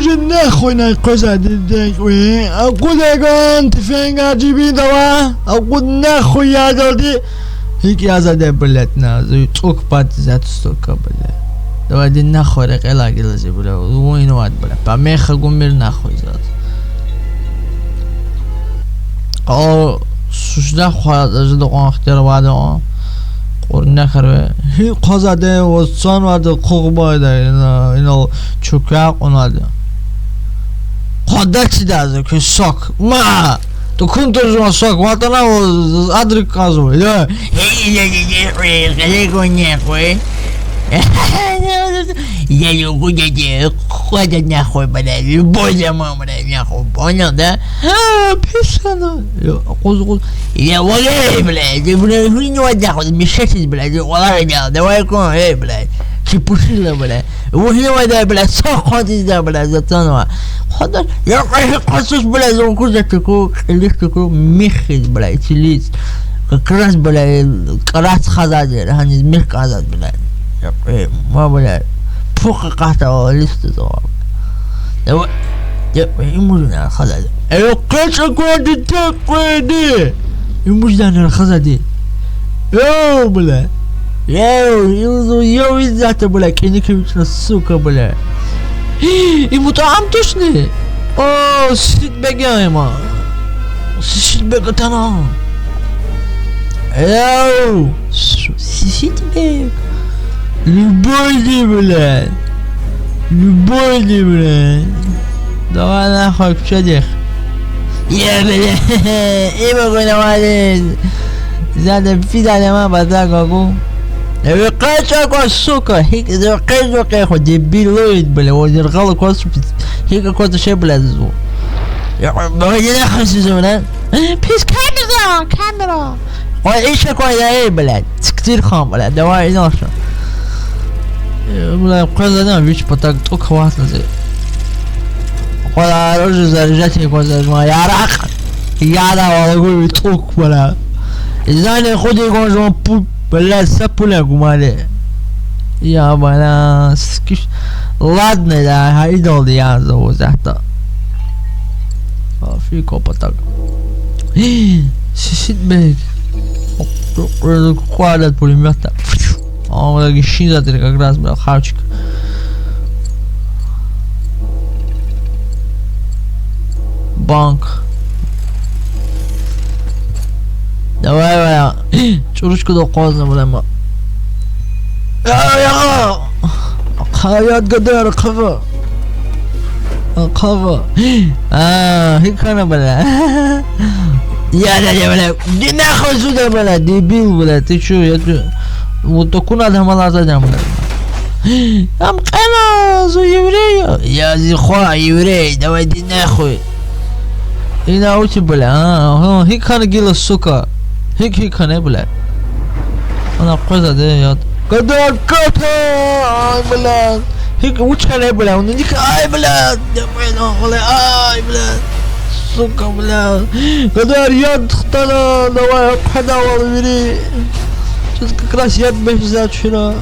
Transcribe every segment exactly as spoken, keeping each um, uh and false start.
Жи нахуй на къвезвайди декьви. Акъуд эган тифенгар жибинда ава. Акъуд нахуй ядалди. ГьикӀ язавайди, блядь, на, зи цӀук пад зат, сука, блядь. Давай иди нахуй рекьелай гила зи, блядь. Вун инвайди, блядь. Помеха гумир нахуй заз. Къо сужда хва жеда кьван ихтияр авайди кьван. Кьурнехъ хьарве. ГьикӀ хъвазвайди, ваз цанвайди хъугъбайда, ина, инал чуква кьунвайди. Къвада чида за куь сок. Ма! Тукун туржун сок, ватана ваз адрик кьазва. Я. Эй, я, я, я, эй, гъиле гуни хъуй. Я, я, гу, я, я, къвада нахуй, бля, любой заман, бля, нахуй, понял, да? А, писана. Я, къуз, къуз. Я, валей, бля, я, бля, хуйня, нахуй, мешать, бля, я, валай, я, давай, кон, эй, бля, чепушила, бля. Вугьнавайда, бля, сагъ къвадизда, бля, затанва. Къвада, я къе къасус, бля, зун куза туку, кьилиз туку, михиз, бля, ицилиз. Как раз, бля, кӀарас хазадир, гьаниз мих кӀанзад, бля. Я къе, ма, бля, пух къата лист зава. Я ва, я къе, имужна хазад. Э, къе чӀаквади, те къведи. Имужна хазади. Эу, бля. Эу, им зун яв иззата, бля, кӀаник вична, сука, бля. Им МутӀаам тушни? О, Сиситбег я има. Сиситбег атана. Эу, с-, Сиситбег. Любойди, бля. Любойди, бля. Давай нахуй куьчедихъ. Е, бля, има гунавариз. Зада пида лема база гагу. Э, ви къача ква, сука, гьикӀ зи къе, зи къе хва, дебилоид, бля, ваз яргъал акваз, гьикӀ акваз ше, бля, зу. Я, бля, нахуй сизу, бля. Пис камера, камера. Ой, иша ква я, эй, бля, сиктир хан, бля, давай иналша. Э, бля, къвезана вич патак тӀук ватна зи. Къвалар уже заряжать кваза ма яракь. Яда валагу ви тӀук, бля. Изани худи гон жван пу-, бля, са пуля гумали. Я, бля, скиш. Ладно, да, гьа идалди я за вазата. Афи копатак. Сиситбег. Къвалад пулемётда. А, вона гишинзатир как раз, бля, хавчик. Банк. Давай, бля. ЧӀуручкада къвазна, бля, ма. Я, я! Хъа, яд гадар, хъава. Хъава. А, гьикӀ хьана, бля? Я, да, да, бля. Иди нахуй сюда, бля, дебил, бля. Ты чё, я чё? Вот такой надо, мала задам, бля. Ам кьена, зу еврей. Я зи хва еврей, давай иди нахуй. Ина ути, бля, а, ага, гьикӀ хьана гила, сука? ГьикӀ, гьикӀ хьана, бля? Ана къвезаде яд. Гадар ката! Ай, бля. ГьикӀ, вуч хьана, бля? Уна ник, ай, бля. Де, бля, бля, ай, бля. Сука, бля. Гадар яд хтана, давай, хъведавал вири. Чиз как раз яд бехза чура.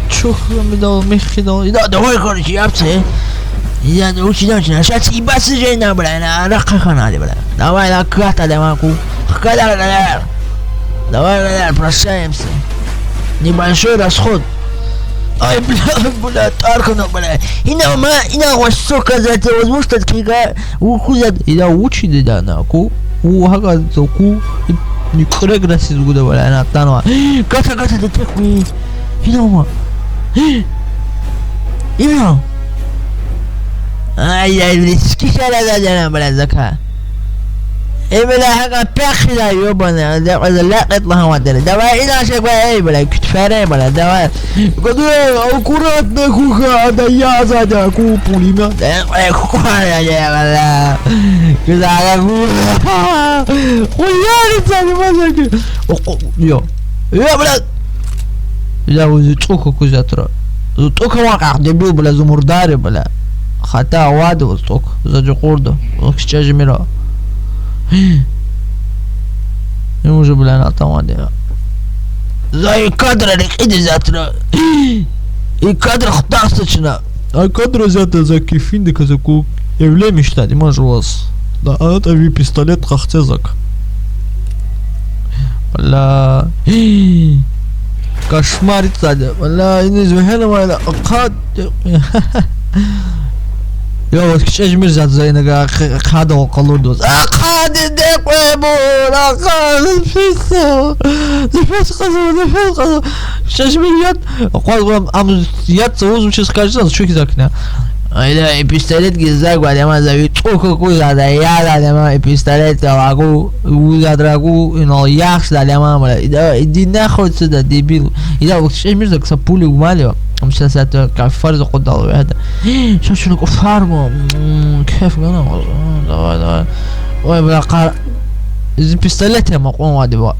Чух, мидал, михидал. Ида, давай, короче, яб це. Ида, учи, да, учи. Щас ебаться жена, бля, на, рахъа хана, бля. Давай, на, ката, давай, ку. Хкада, бля. Давай, бля, прощаемся. Небольшой расход. Ай, бля, бля, тархана, бля. Ина, ма, ина, ва, сука, за это возможно, кига. Ву кузя, ида вучиди дана, ку, ву гьагаз ку, ни кьрек расиз гуда вала, ана танва. Гата, гата, да техни. Ина ма. Ина. Ай, ай, блин, скисяра да дана, бля, зака. Э, бля, гьага пехила, ёбаный, да, да, лякьет лагьанвадер. Давай, ина шагва, эй, бля, кутфере, бля, давай. Гадуя, аккуратно, куха, ада язада, ку пулемёт. Э, э, куха, я, я, бля. Куда, я, ку. Хуярится, не могу. О, ку-, ё. Ё, бля. Я, узи тӀук кузятра. Зу тӀук ва къах, дебил, бля, зу мурдари, бля. Хата авади уз тӀук, за жукъурда, уз кичӀе жимира. Им уже, бля, на тамади. За и кадра рекьиди затра. И кадра хутахса чна. А кадра зятда за кефинда казаку. Эвленмишдайди ма жуваз. Да, а, атӀа ви пистолет къахцезак. Бля. Кошмар ицади. Бля, иниз вегьенавайла. Къад. Я, вот кичӀе жмир зятда за инага хъ-, хъадал къалурдуз. А, хъади декъвебур, а, хъади пису. Нефес къазу, нефес къазу. КичӀе жмир ят, акъваз ам, ам ят са уз вучиз хкажза, чуькьизакна. Айда, и пистолет гизагвалема, за ви цӀук акузвайда, яда лема, и пистолет галаку, вузадрагу, инал яхшда лема, мала, ида, иди нахуй отсюда, дебил. Ида, вот, кичӀе жмир зак са пули гумали, ам сейчас это, кафар за къудал вегьда. Сейчас чуна кафар ма, м, кеф гана, м, давай, давай. Ой, бля, къар-, зи пистолет я ма кьван вади ва.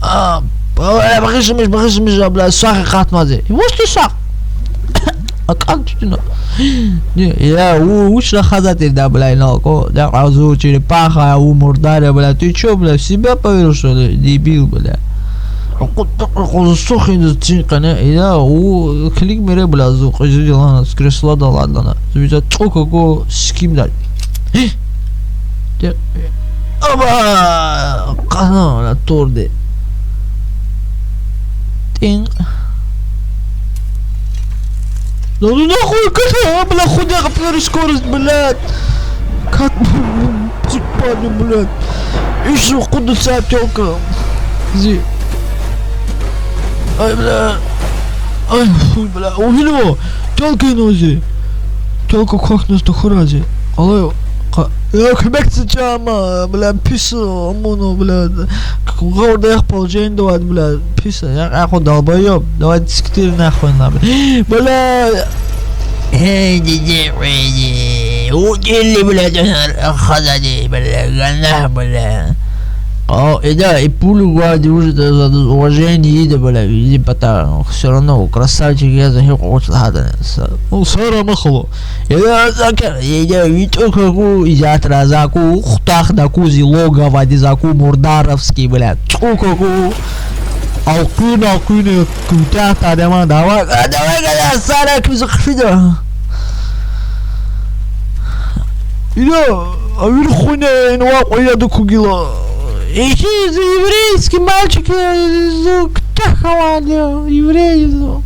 А, бля, багъишламиш, багъишламиш, бля, сахи къатмази. Вуч ти сах? Акан тутуна. Не, я, у, вуч рахаза тирда, бля, иналко. Да, азу черепаха, у мурдар я, бля. Ты чё, бля, в себя поверил, что ли? Дебил, бля. Къу-, къу-, къу-, сухин цин къене. Я, у, килиг мере, бля, зу, къизил ялана, с кресла да ладлана. Зу, за цӀук аку, сиким да. Де-, оба! Къана, бля, турди. Тинг. Да ну нахуй, ката, бля, худе, капитали скорость, блядь. Как, типа, ну, блядь. Иши куда ца тёлка. Зи. Ай, бля. Ай, фу, бля. Увидел его. Тёлка инози. Тёлка квахьна стахурази. Алай, ка-, я, куьмек це чама, бля, пис, амуна, бля. Гъавурда яхъ положение давай, бля, пис, я, ахуй, долбоёб. Давай, сиктир нахуй на, бля. Бля. Эй, диде, эй, ди. Удили, бля, дёнар, хазади, бля, ганах, бля. А, и да, и пулю гвайди уже, да, за, за уважение ида, бля, иди пата, всё равно, красавчик, я за хи къуч лагьада. Са-, ну, сара махало. Я, за ка-, я, я, ви тӀук аку, изятра за аку, хутах да аку, зи логово ди за аку, мурдаровский, бля, тӀук аку. Алкъуьна, алкъуьна, куьтягь тадема, давай, а, давай, гада, сара куьз хъфида. Ила, а вир хуьне, инва кьве яд аку гила. Ихьи, за еврейский мальчик, я, за ктахаван, я, еврей, за.